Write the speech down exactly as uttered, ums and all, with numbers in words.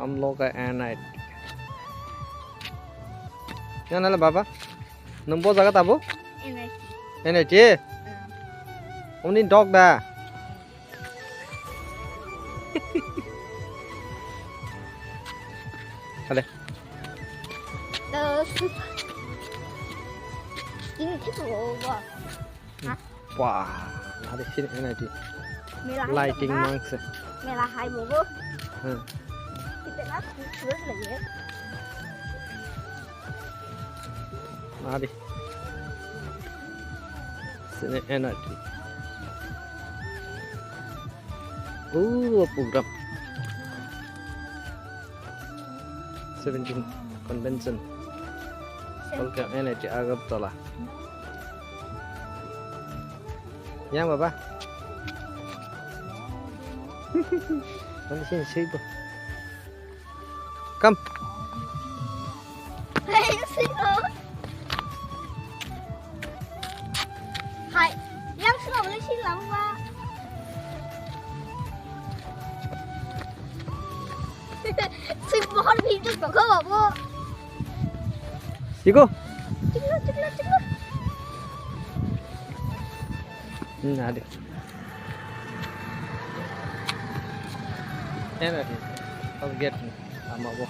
Amloga N I T. Yang nala baba? Nung bo jaga tabo? N I T. N I T? Hmm. Uni dog da? Ale. Terus. Ini tuh, wah. Wah, ada sini N I T. Mela hai Lighting baba. Mangse. Mela hai bobo. Hmm. Kita lah, terus lagi ya. Ada. Sini N I T. Oh, program. Seventeen convention. Welcome N I T Agartala. Yang baba. Nanti sini sih bu. Come. Hai, yang sih lo. Hai, yang sih lo, boleh sih lama pak. Sing pohon pintu kok kok bu. Siko. Ciklo, ciklo, ciklo. Hmm, ada. Enak ni. Pas gate ni. Lama bu.